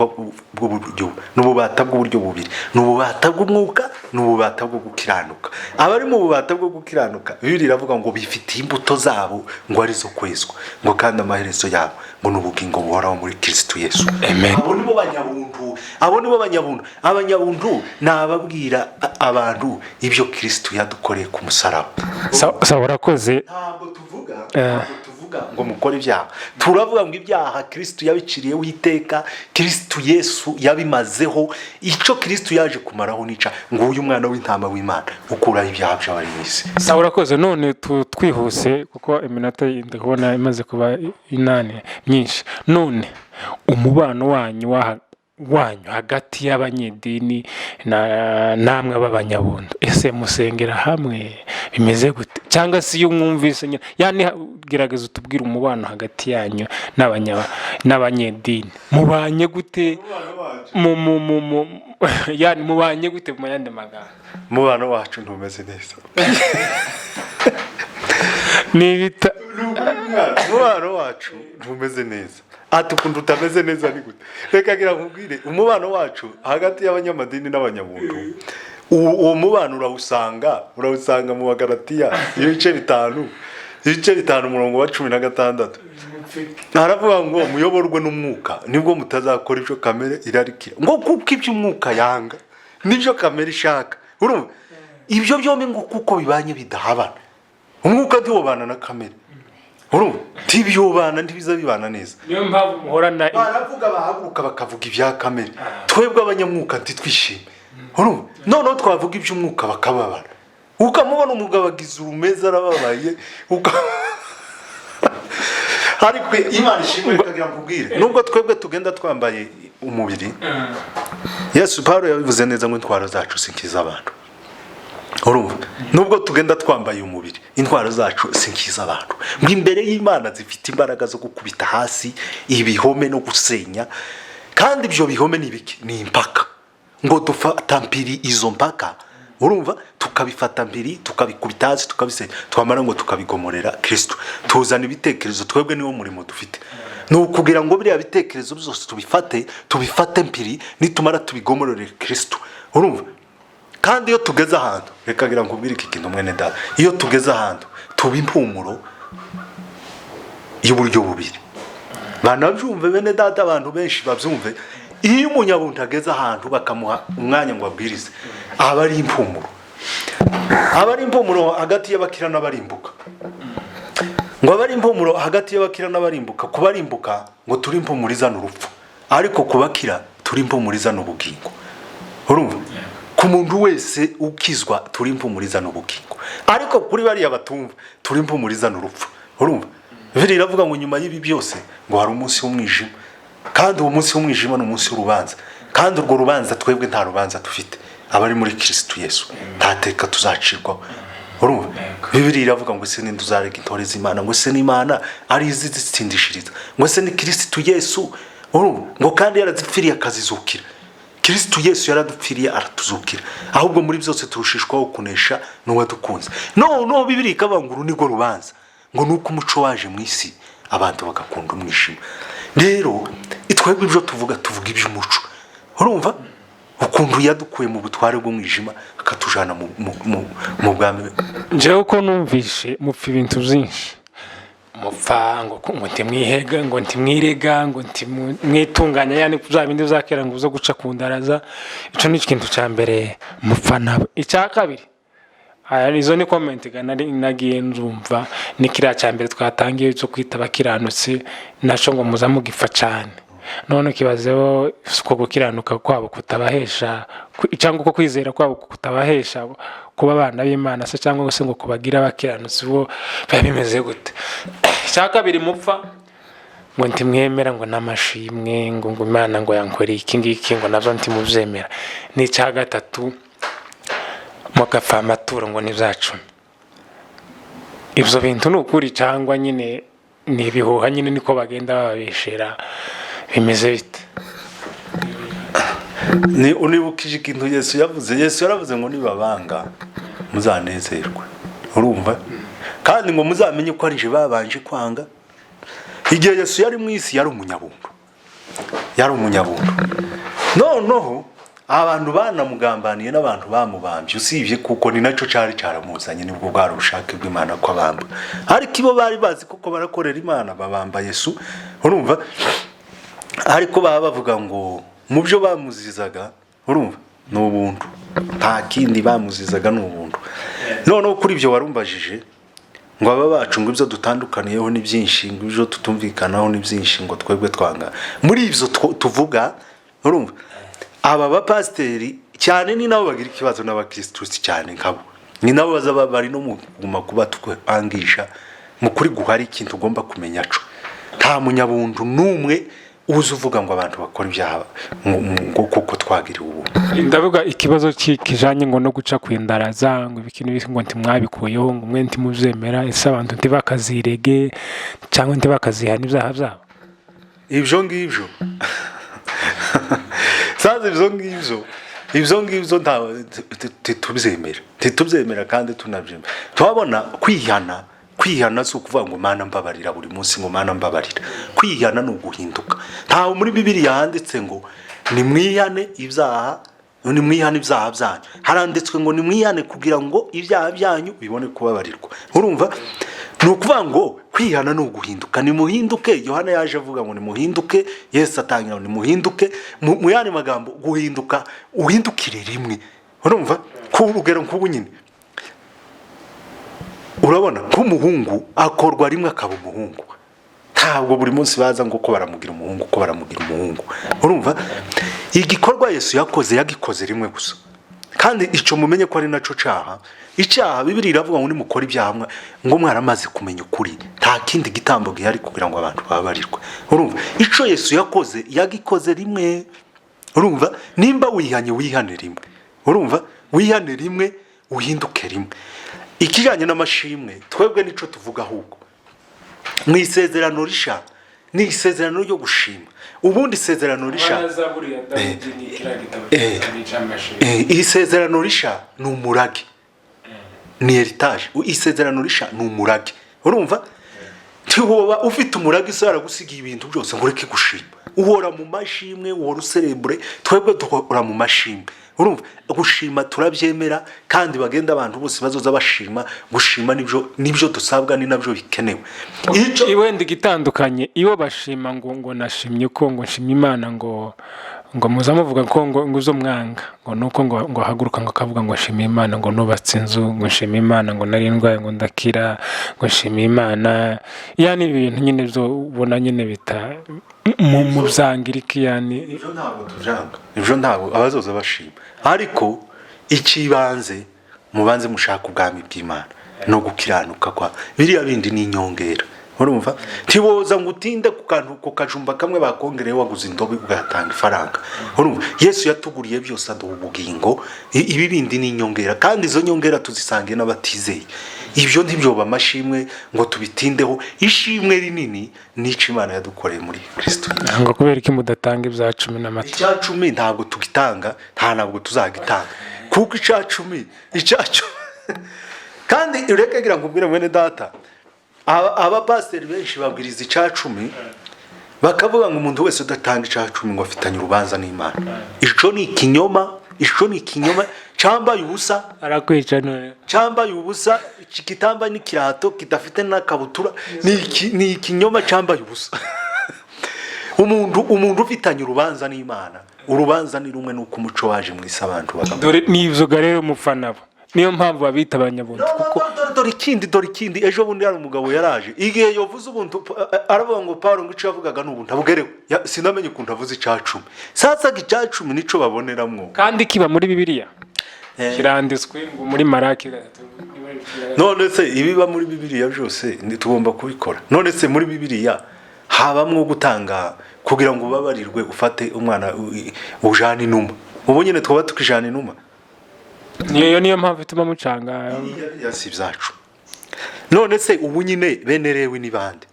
bw'uburyo, ni ububata bw'uburyo bubiri: ni ububata bw'umwuka, ni ububata bwo gukiranuka. Abari mu bubata bwo gukiranuka, Bibiliya iravuga ngo bifitiye imbuto zabo ngo arizo kwezwa, ngo kandi amaherezo yabo ngo ni ubugingo buhoraho muri Kirisitu Yesu. Amen. Abo nibo banyabuntu, abo nibo banyabuntu. Abanyabuntu ni ababwira abantu ibyo Kirisitu yadukoreye ku musaraba. Sawa, urakoze. Ntabwo tuvuga ngo mukore ibyaha. Turavuga ngo ibyaha Kirisitu yabiciriyeho iteka, Kirisitu Yesu yabimazeho. Icyo Kirisitu yaje kumaraho nica ngo uyu mwana w'intama w'Imana ukuraho ibyaha by'abari mu isi. Sawa, urakoze. None twihuse kuko iminota ndabona imaze kuba 8 myinshi. None umubano wanyu hagati y'abanyedini na namwe b'abanyabuntu, ese musengera hamwe, bimeze gute? Cyangwa se iyo mwumvise nyine, yani gerageza utubwire umubano hagati yanyu n'abanyedini, mubanye gute? mu mu mu mu yani mubanye gute mu yandi magambo? Umubano wacu ntumeze neza. Ni ibita Umubano wacu ntumeze neza. Ati ukuntu utameze neza ni gute? Reka ngira nkubwire. Umubano wacu hagati y'abanyamadini n'abanyabuntu, uwo mubano urawusanga mu Bagalatiya ibice 5, umurongo wa 16. Haravuga ngo muyoborwe n'umwuka, nibwo mutazakora ibyo kamere irarikira, ngo kuko ibyo umwuka yanga nibyo kamere ishaka. Urumva, ibyo byombi ngo kuko bibanye bidahabana. Umwuka ntiwobana na kamere. Urumva, ntibyobana, ntibiza bibana neza. Niyo mpamvu muhorana. Baravuga, bahaguruka bakavuga ibya kamere, twebwe abanyamwuka ntitwishime. Urumva, noneho twavuga iby'umwuka bakababara. Ukamubona umugabo agize urumeza, arababaye. Ariko Imana ishimwe. Reka nkubwire, nubwo twebwe tugenda twambaye umubiri, Yesu, Paul yabivuze neza ngo intwaro zacu si nk'iz'abantu. Urumva, nubwo tugenda twambaye umubiri, intwaro zacu si nk'iz'abantu, ngo imbere y'Imana zifite imbaraga zo gukubita hasi ibihome no gusenya. Kandi ibyo bihome ni ibiki? Ni impaka. Ngo dufata mpiri izo mpaka. Urumva, tukabifata mpiri, tukabikubita hasi, tukabisenya, twamara ngo tukabigomorera Kirisito. Tuzana ibitekerezo. Twebwe niwo murimo dufite, ni ukugira ngo biriya bitekerezo byose tubifate mpiri, nitumara tubigomorere Kirisito. Urumva, kandi iyo tugeze ahantu, reka ngira nkubwire iki kintu, mwene data, iyo tugeze ahantu tuba impumuro y'uburyo bubiri. Banabyumve bene data, abantu benshi babyumve. Iyo umunyabuntu ageze ahantu bakamuha umwanya ngo abwirize, aba ari impumuro, aba ari impumuro hagati y'abakira n'abarimbuka. Ngo aba ari impumuro hagati y'abakira n'abarimbuka. Kubarimbuka ngo turi impumuro izana urupfu, ariko kubakira turi impumuro izana ubugingo. Urumva, ku muntu wese ukizwa turi impumuro izana ubugingo, ariko kuri bariya batumva turi impumuro izana urupfu. Urumva, Bibiliya iravuga ngo nyuma y'ibi byose ngo hari umunsi w'umwijima, kandi uwo munsi w'umwijima ni umunsi w'urubanza. Kandi urwo rubanza, twebwe nta rubanza dufite. Abari muri Kirisitu Yesu nta teka tuzacirwaho. Urumva, Bibiliya iravuga ngo ese ninde uzarega intore z'Imana? Ngo ese n'Imana ari izitsindishiriza? Ngo ese ni Kirisitu Yesu? Urumva? Ngo kandi yarazipfiriye akazizukira. Kirisitu Yesu yaradupfiriye aratuzukira, ahubwo muri byose turushishwaho kunesha n'uwadukunze. Noneho Bibiri ikavuga ngo uru nirwo rubanza, ngo ni uko umuco waje mu isi, abantu bagakunda umwijima. Rero twebwe ibyo tuvuga, tuvuga iby'umuco. Urumva ukuntu yadukuye mu butware bw'umwijima akatujana mu bwami. Njyewe uko numvishe, mupfa ibintu byinshi. Mupfa ngo ntimwihega, ngo ntimwirega, ngo ntimwitunganya, yani bya bindi bya kera ngo uze guca ku ndaraza. Icyo ni ikintu cya mbere mupfa nabo. Icya kabiri, aya izo ni comment nari nagiye nzumva, ni kiriya cya mbere twatangiye cyo kwita abakiranutsi, nacyo ngo muza mugifa cyane. None ukibazeho uko gukiranuka kwabo kutabahesha cyangwa uko kwizera kwabo kutabahesha kuba abana b'Imana se, cyangwa se ngo kubagira abakiranutsi bo, biba bimeze gute? Icya kabiri mupfa, ngo ntimwemera ngo n'amashimwe, ngo Imana ngo yankoreye iki ngiki, ngo nabyo ntimubyemera. N'icya gatatu, mugapfa amaturo ngo n'ibya cumi. Ibyo bintu ni ukuri cyangwa nyine ni ibihuha, nyine niko bagenda bababeshera? Bimeze bite? Ni unibukije ikintu Yesu yavuze. Yesu yaravuze ngo nibabanga muzanezerwe. Urumva? Kandi ngo muzamenye ko ari je babanje kwanga. Igihe Yesu yari mu isi yari umunyabuntu, yari umunyabuntu. Noneho abantu banamugambaniye n'abantu bamubambye, usibye kuko ni nacyo cyari cyaramuzanye, nibwo bwari ubushake bw'Imana ko abamba, ariko ibo bari bazi kuko barakorera Imana babamba Yesu. Urumva? Ariko baba bavuga ngo mu byo bamuzizaga, urumva, ni ubuntu, nta kindi bamuzizaga, ni ubuntu. Noneho kuri ibyo warumbajije ngo aba bacu, ngo ibyo dutandukaniyeho ni byinshi, ngo ibyo tutumvikanaho ni byinshi, ngo twebwe twanga muri ibyo tuvuga. Urumva, aba bapasiteri cyane ni nabo bagira ikibazo n'abakirisitu cyane nkabo, ni nabo baza bari no mu kuguma kuba twangisha mu kuri guhari. Ikintu ugomba kumenya co, nta munyabuntu n'umwe uza uvuga ngo abantu bakora ibyaha ngo kuko twagiriwe ubuntu. Ndavuga ikibazo kijanye ngo no guca ku indaraza, ngo ibiki n'ibiki, ngo ntimwabikuyeho, ngo mwe ntimubyemera. Ese abantu ntibakazirege cyangwa ntibakazihana ibyaha byabo? Ibyo ngibyo saza, ibyo ngibyo ntitubyemera kandi tunabyemera. Turabona kwihana, kwihana si ukuvuga ngo "Mana mbabarira" buri munsi, ngo "Mana mbabarira". Kwihana ni uguhinduka. Ntawe muri Bibiliya handitse ngo nimwihane ibyaha, nimwihane ibyaha byanyu. Haranditswe ngo nimwihane kugira ngo ibyaha byanyu bibone kubabarirwa. Urumva, ni ukuvuga ngo kwihana ni uguhinduka. Nimuhinduke. Yohana yaje avuga ngo nimuhinduke, Yesu atangira ngo nimuhinduke. Mu yandi magambo, guhinduka uhindukire rimwe. Urumva, ku urugero nk'ubu nyine, urabona nk'umuhungu akorwa rimwe akaba umuhungu. Ntabwo buri munsi baza ngo ko baramugira umuhungu, ko baramugira umuhungu. Urumva, igikorwa Yesu yakoze, yagikoze rimwe gusa. Kandi icyo mumenye ko ari nacyo cyaha. Icyaha, Bibiri iravuga ngo nimukora ibyaha ngo mwaramaze kumenya ukuri, nta kindi gitambo gihari kugira ngo abantu babarirwe. Urumva, icyo Yesu yakoze, yagikoze rimwe. Urumva, nimba wihanye, wihane rimwe. Urumva, wihane rimwe, uhinduke rimwe. Ikijyanye n'amashimwe, twebwe nicyo tuvuga ahubwo mu isezerano risha, ni isezerano ryo gushima. Ubundi isezerano risha, iri sezerano risha ni umurage, ni héritage. Isezerano risha ni umurage. Urumva, ntiwoba ufite umurage, isi yaragusigiye ibintu byose, ngo ureke gushima. Uhora mu mashimwe, uhora userebure. Twebwe duhora mu mashimwe. Urumva, gushima turabyemera, kandi bagenda abantu bose bazoza bashima. Gushima nibyo dusabwa, ni nabyo bikenewe. Wenda igitandukanye, iyo bashima ngo nashimye ko ngo nshimye Imana, ngo muza muvuga ko ngo uzo mwanga, ngo nuko ngo ahaguruka ngo akavuga ngo nshimiye Imana, ngo nubatse inzu, ngo nshimiye Imana, ngo nari ndwaye, ngo ndakira, ngo nshimiye Imana. Yani ibintu nyine byo ubona nyine bita mu byangiriki yani. Ibyo ntabwo tubyanga, ibyo ntabwo, abazoza bashima. Ariko ikibanze, mubanze mushaka ubwami bw'Imana no gukiranuka kwa, biriya bindi ni inyongera. Urumva, ntiwoza ngo utinde ku kantu, ku kajumba kamwe bakongereye, waguze indobo ugatanga ifaranga. Urumva, Yesu yatuguriye byose, aduha ubugingo. Ibi bindi ni inyongera, kandi izo nyongera tuzisangiye n'abatizeye. Ibyo ntibyoba amashimwe ngo tubitindeho. Ishimwe rinini nico Imana yadukoreye muri Kristo. Ngo kubera iki mudatanga ibya cumi n'amata? Icya cumi ntabwo tugitanga, ntabwo tuzagitanga, kuko icya cumi kandi ureke ngira ngo ubwire mwene data, abapasiteri benshi babwiriza icya cumi, bakavuga ngo umuntu wese udatanga icya cumi ngo afitanye urubanza n'Imana. Ico ni ikinyoma, ico ni ikinyoma cyambaye ubusa. Arakwica none. Cyambaye ubusa, kitambaye n'ikirato, kidafite n'akabutura. Ni ikinyoma cyambaye ubusa. Umuntu ufitanye urubanza n'Imana, urubanza ni rumwe, n'uko umuco waje mu isi, abantu bagapfa. Dore nivuga rero umufana bo, niyo mpamvu babita abanyabuntu kuko Dore ikindi, dore ikindi. Ejo bundi hari umugabo yaraje, igihe yavuze ubuntu, aravuga ngo Paul ngo icyo yavugaga ni ubuntu abugerewe. Sinamenye ukuntu avuze icya cumi. Sasaga icya cumi nico baboneramwo. Kandi kiba muri Bibiliya, kiranditswe ngo muri Maraki 3. None se ibiba muri Bibiliya byose tugomba kubikora? None se muri Bibiliya habamwo gutanga kugira ngo ubabarirwe, ufate umwana ujane inuma? Ubu nyine twaba tukijana inuma. Niyo mpamvu ituma mucanga. Ya, si ibyacu. None se ubu nyine bene Lewi ni bande?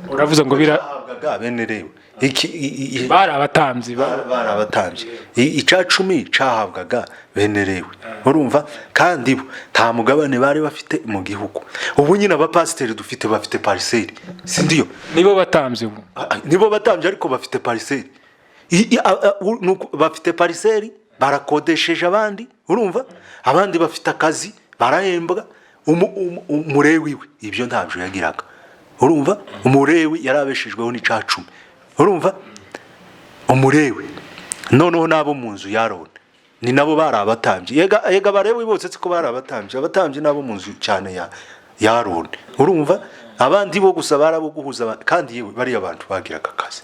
Uravuze ngo bira Bahabwaga bene Lewi iki Bari abatambyi Bari abatambyi. Icya cumi cahabwaga bene Lewi, urumva, kandi bo nta mugabane bari bafite mu gihugu. Ubu nyine abapasiteri dufite bafite parcelle, sindiyo? Nibo batambyi ubu. Ah, nibo batambyi, ariko bafite parcelle. Bafite parcelle, barakodesheje abandi, urumva, abandi bafite akazi, barahembwa. Umurewi we ibyo ntabyo yagiraga. Urumva, umurewi yarabeshejweho n'icya cumi. Urumva, umurewi noneho n'abo mu nzu ya Aroni ni nabo bari abatambyi. Yega abarewi bose siko bari abatambyi. Abatambyi n'abo mu nzu cyane ya Aroni. Urumva, abandi bo gusa bari abo guhuza kandi yewe bariya bantu bagiraga akazi.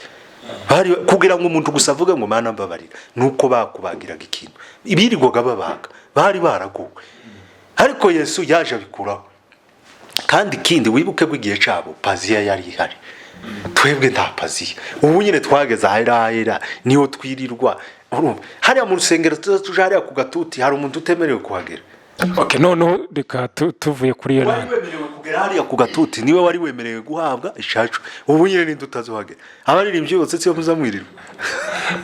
Bari kugira ngo umuntu gusa avuge ngo "Mana mbabarira", nuko bakubagiraga ikintu, birirwaga babaga, bari baraguwe. Ariko Yesu yaje abikuraho. Kandi ikindi wibuke ko igihe cyabo paziya yari ihari, twebwe nta paziya. Ubu nyine twageze ahera ahera niho twirirwa. Urumva, hariya mu rusengero tuza tuje hariya ku gatuti, hari umuntu utemerewe kuhagera. Okay, noneho reka tuvuye kuri iyo Wari nama. wemerewe kugera hariya ku gatuti niwe wari wemerewe guhabwa ishacu. Ubu nyine ninde utazuhagera? Abaririmbyi bose siyo muzamwirirwa.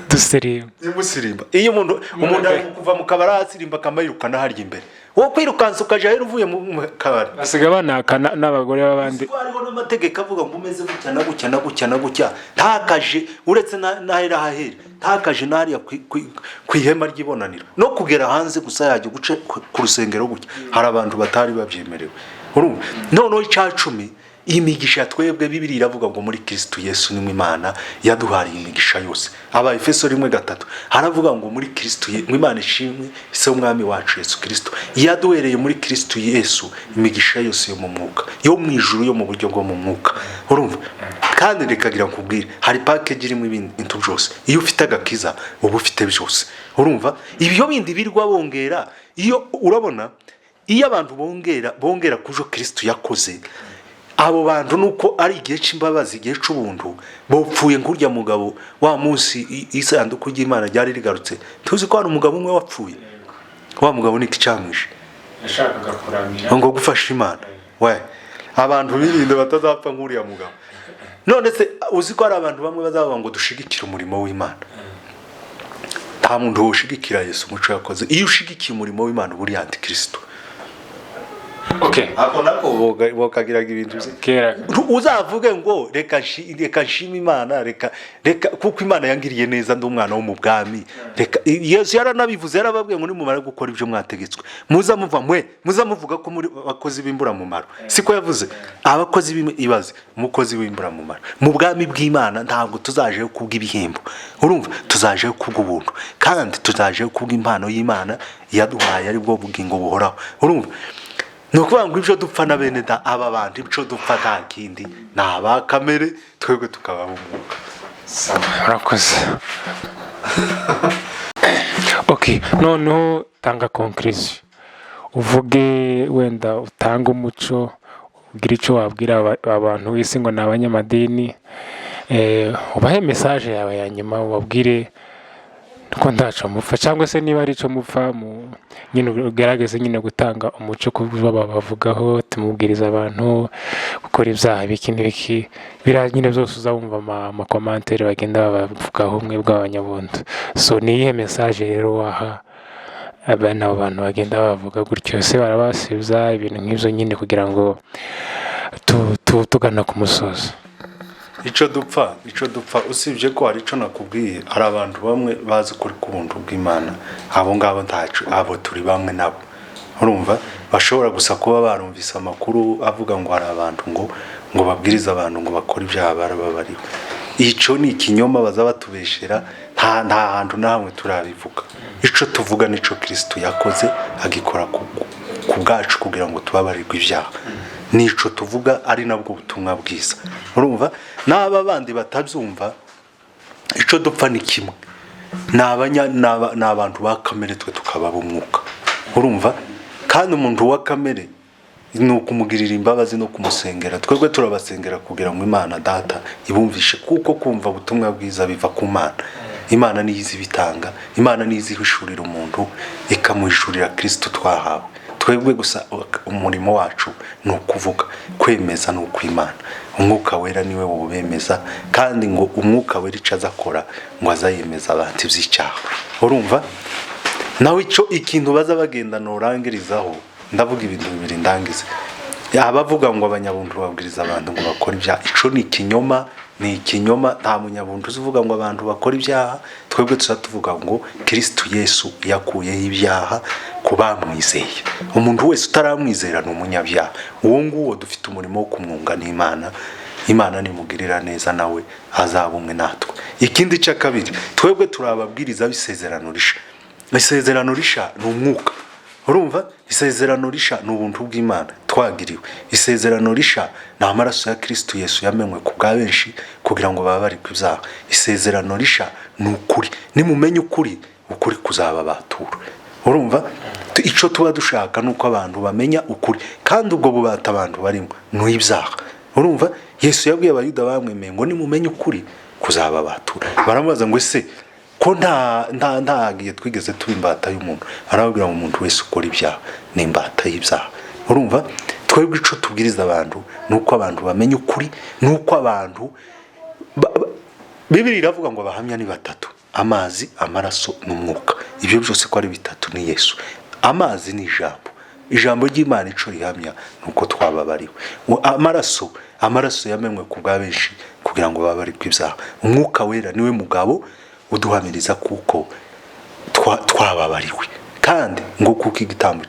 Dusirimba. Musirimba. Iyo umuntu ari kuva mu kabari asirimba, akamayirukana harya imbere, wowe kwirukansa ukaja ahera uvuye mu kabari. Basiga banaka n'abagore b'abandi. Ko hariho n'amategeko avuga ngo umeze gutya na gutya na gutya na gutya ntakaje uretse n'ahera hahera, ntakaje n'hariya ku ihema ry'ibonaniro, no kugera hanze gusa yajya guca ku rusengero gutya, hari abantu batari babyemerewe. Urumva, noneho icya cumi, imigisha twebwe, Bibiri iravuga ngo muri Kristo Yesu nimwe Imana yaduhariye imigisha yose. Aba Efeso 1:3 haravuga ngo muri Kristo ngo Imana ishimwe, se w'umwami wacu Yesu Kristo, yaduhereye muri Kristo Yesu imigisha yose yo mu mwuka, yo mu ijuru, yo mu buryo bwo mu mwuka. Urumva, kandi rekagira nkubwire, hari package irimo ibintu byose. Iyo ufite agakiza uba ufite byose. Urumva, ibyo bindi birwa bongera, iyo urabona iyo abantu bongera kujo Kristo yakoze, abo bantu nuko ari igihe cy'imbabazi, igihe cy'ubuntu, bopfuye nk'urya mugabo wa munsi isanduku ry'Imana ryari rigarutse. Tuzi ko hari umugabo umwe wapfuye. Wa mugabo ni icyamwishe? Yashakaga kuramira. Ngo gufasha Imana we. Abantu birinde batazapfa nk'uriya mugabo. None se uzi ko hari abantu bamwe bazavuga ngo dushigikire umurimo w'Imana? Nta muntu woshigikira Yesu umuco yakoze. Iyo ushigikiye umurimo w'Imana uba uri antikristo. Ako nako bokagiraga ibintu bye. Kera. Uzavuge ngo reka nshime Imana, reka kuko Imana yangiriye neza, ndi umwana wo mu bwami. Reka Yesu yaranabivuze, yarababwiye ngo nimumara gukora ibyo mwategetswe, muza muva mwe muza muvuga ko muri abakozi b'imburamumaro. Siko yavuze? Abakozi ibaze umukozi w'imburamumaro mu bwami bw'Imana. Ntabwo tuzajeyo kubw'ibihembo, urumva, tuzajeyo kubw'ubuntu, kandi tuzajeyo kubw'impano y'Imana yaduhaye, ari bwo bugingo buhoraho. Urumva, ni ukuvuga ngo ibyo dupfa na bene da aba bantu, ibyo dupfa nta kindi, ni aba kamere, twebwe tukaba mu mwuka. Urakoze. Okay, noneho tanga conclusion, uvuge wenda utange umuco. Ugira icyo wabwira abantu w'isi ngo ni abanyamadini, ubahe message yawe ya nyuma, ubabwire ko ntaco mupfa, cyangwa se niba ari icyo mupfa, nyine ugerageze nyine gutanga umuco ku byo babavugaho, tumubwiriza abantu gukora ibyaha biki n'ibiki, biriya nyine byose uzabumva amacommentaires bagenda babavugaho mwebwe abanyabuntu. So ni iyihe message rero waha bene abo bantu bagenda bavuga gutyo se, barabasubiza ibintu nk'ibyo nyine, kugira ngo tugana ku musozo? Icyo dupfa, usibye ko hari icyo nakubwiye, hari abantu bamwe bazi ukuri k'ubuntu bw'Imana. Abo ngabo ntacu, abo turi bamwe nabo. Urumva, bashobora gusa kuba barumvise amakuru avuga ngo hari abantu ngo babwirize abantu ngo bakore ibyaha barababariwe. Icyo ni ikinyoma, baza batubeshera. Nta hantu na hamwe turabivuga. Icyo tuvuga nicyo Kirisitu yakoze, agikora ku bwacu kugira ngo tubabarirwe ibyaha. Nico tuvuga, ari nabwo butumwa bwiza. Urumva, n'aba bandi batabyumva, icyo dupfa ni kimwe: ni abantu ba kamere, twe tukaba b'umwuka. Urumva, kandi umuntu wa kamere ni ukumugirira imbabazi no kumusengera. Twebwe turabasengera kugira ngo Imana Data ibumvishe, kuko kumva ubutumwa bwiza biva ku Mana. Imana niyo izi ibitanga, Imana niyo izi ihishurira umuntu, ikamuhishurira Kirisitu twahawe. Twebwe gusa umurimo wacu ni ukuvuga, kwemeza ni ukw'Imana. Umwuka Wera niwe wubemeza, kandi ngo Umwuka Wera icyo aza akora, ngo azayemeza abantu iby'icyaha. Urumva, nawe icyo ikintu baza bagenda nurangirizaho, ndavuga ibintu bibiri ndangize. Abavuga ngo abanyabuntu babwiriza abantu ngo bakore ibyaha, ico ni ikinyoma, ni ikinyoma. Nta munyabuntu uzi uvuga ngo abantu bakora ibyaha. Twebwe tuza tuvuga ngo Kirisitu Yesu yakuyeho ibyaha ku bamwizeye. Umuntu wese utaramwizera ni umunyabyaha. Uwo nguwo dufite umurimo wo kumwunga n'Imana. Imana nimugirira neza, nawe azaba umwe natwe. Ikindi cya kabiri, twebwe turi ababwiriza b'isezerano risha. Isezerano risha ni umwuka. Urumva, isezerano risha ni ubuntu bw'Imana twagiriwe. Isezerano risha ni amaraso ya Kirisitu Yesu yamenwe ku bwa benshi kugira ngo babarirwe ibyaha. Isezerano risha ni ukuri. Nimumenye ukuri, ukuri kuzababatura. Urumva, icyo tuba dushaka ni uko abantu bamenya ukuri, kandi ubwo bubata abantu barimo ni ibyaha. Urumva, Yesu yabwiye Abayuda bamwemeye ngo nimumenye ukuri kuzababatura. Baramubaza ngo: "Ese ko nta gihe twigeze tuba imbata y'umuntu?" Arababwira ngo umuntu wese ukora ibyaha ni imbata y'ibyaha. Urumva, twebwe icyo tubwiriza abantu ni uko abantu bamenya ukuri, ni uko abantu Bibiri iravuga ngo abahamya ni batatu: amazi, amaraso n'umwuka. Ibyo byose ko ari bitatu ni Yesu. Amazi ni ijambo, ijambo ry'Imana ico rihamya ni uko twababariwe. Amaraso yamenwe ku bwa benshi kugira ngo babarirwe ibyaha. Umwuka Wera niwe mugabo uduhamiriza kuko twababariwe, kandi ngo kuko igitambo